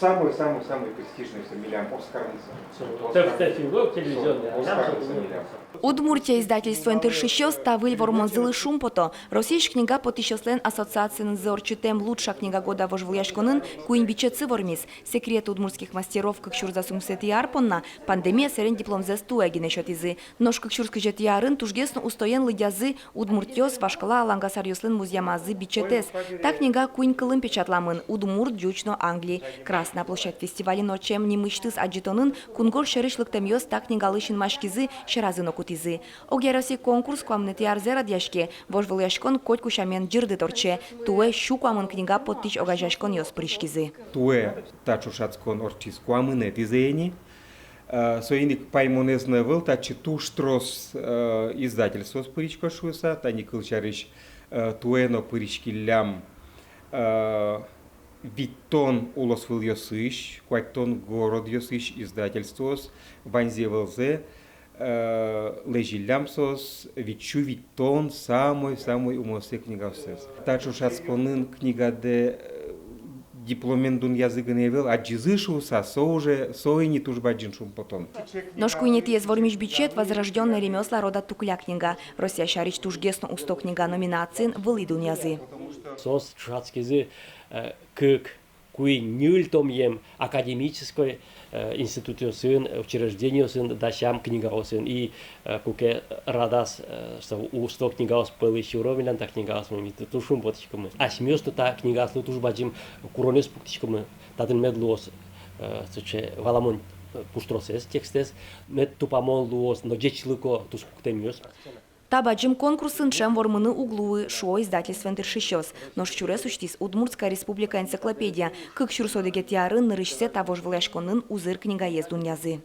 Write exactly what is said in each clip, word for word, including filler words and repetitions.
Самый-самый-самый престижный со милям Оскармы со. Со, Оскар-, теф-, теф-, телевизионный, со, а Оскармы со милям. «Удмуртия» издательствоен тыршисьёс та выль вормонзылы шумпото. Россиысь книга поттӥсьёслэн ассоциациенызы ортчытэм «Лучшая книга года» вожвылъяськонын куинь бичетсы вормиз. «Секреты удмуртских мастеров» кык сюрс дас укмысэтӥ ар понна пандемия сэрен дипломзэс туэ гинэ сётӥзы. Нош кык сюрс кызетӥ арын тужгес но устоен лыдъязы удмуртъёс вашкала лангасаръёслэн музъямазы бичетэз. Та книга куинь кылын печатламын: удмурт, ӟуч но англи. «Красная площадь» фестивалин ортчем нимысьтыз адӟытонын кунгож сьӧрысь лыктэмъёс та книгалы синмаськизы, сьӧразы но кутӥзы. Огъяроссия конкурс куамынэтӥ арзэ радъяське. Вожвылъяськон котьку сямен ӟырдыт ортче. Туэ сю куамын книга поттӥсь огазеяськонъёс пыриськизы. Туэ та ӵошатскон ортчиз куамынэтӥзэ ини. Э, соин ик паймонэз но ӧвӧл, татчы туж трос, э, издательствоос пырисько шуыса. Тани, кылсярысь, э, туэ но пыриськиллям, э, витьтон улосвылъёсысь, куатьтон городъёсысь издательствоос. Ваньзэ вылзэ, э, лэзиллям соос витьсю витьтон самой-самой умоесь книгаоссэс. Та ӵошатсконын книгадэ, э, дипломен дунъязы гинэ ӧвӧл, адӟизы шуыса, со уже, со ини туж бадӟым шумпотон. Нош куинетӥез вормись бичет «Возрождённые ремёсла рода Тукля» книга. Россия сярысь тужгес но усто книга номинациын вылӥ дунъязы. Соос ӵошатскизы, э, кык, куинь, ньыль томъем академической, э, институтъёсын, учреждениосын дасям книгаосын. И, э, куке радаз, э, со усто книгаос пӧлысь уро милям та книгаос, ми ту-, туж шумпотӥськомы. Асьмеос но та книгаослы туж бадӟым куронъёс пуктӥськомы. Татын мед луоз, э, сыӵе валамон, э, пуштросэз, текстэз, мед тупамон луоз но ӟечлыко туспуктэмъёс. Та бадӟым конкурсын ӵем вормыны уг луы, шуо издательствоен тыршисьёс. Нош сюрес усьтӥз «Удмуртская республика» энциклопедия. Кык сюрс одӥгетӥ арын нырысьсэ та вожвылъяськонын узыр книгаез дунъязы.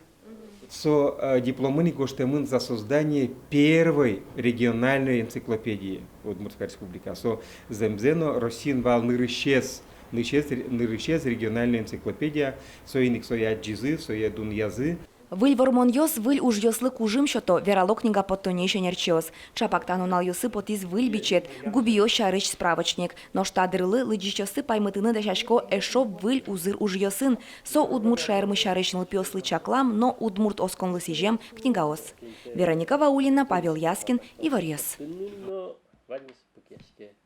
Со, э, дипломын ик гожтэмын: «За создание первой региональной энциклопедии Удмуртская Республика». Со зэмзэ но Россиын вал нырысез, нырысез, нырысез региональной энциклопедия. Соин ик сое адӟизы, сое дунъязы. Выль вормонъёс выль ужъёслы кужым сёто, верало книга поттонниысь ӧнерчиос. Ӵапак та нуналъёсы потӥз выль бичет — губиос сярысь справочник. Нош та дырлы лыдӟисьёсты паймытыны дасясько эшшо выль узыр ужъёсын. Со удмурт шаермы сярысь нылпиослы чаклам но удмурт осконлы сӥзем книгаос. Вероника Ваулина, Павел Яскин, «Иворъёс».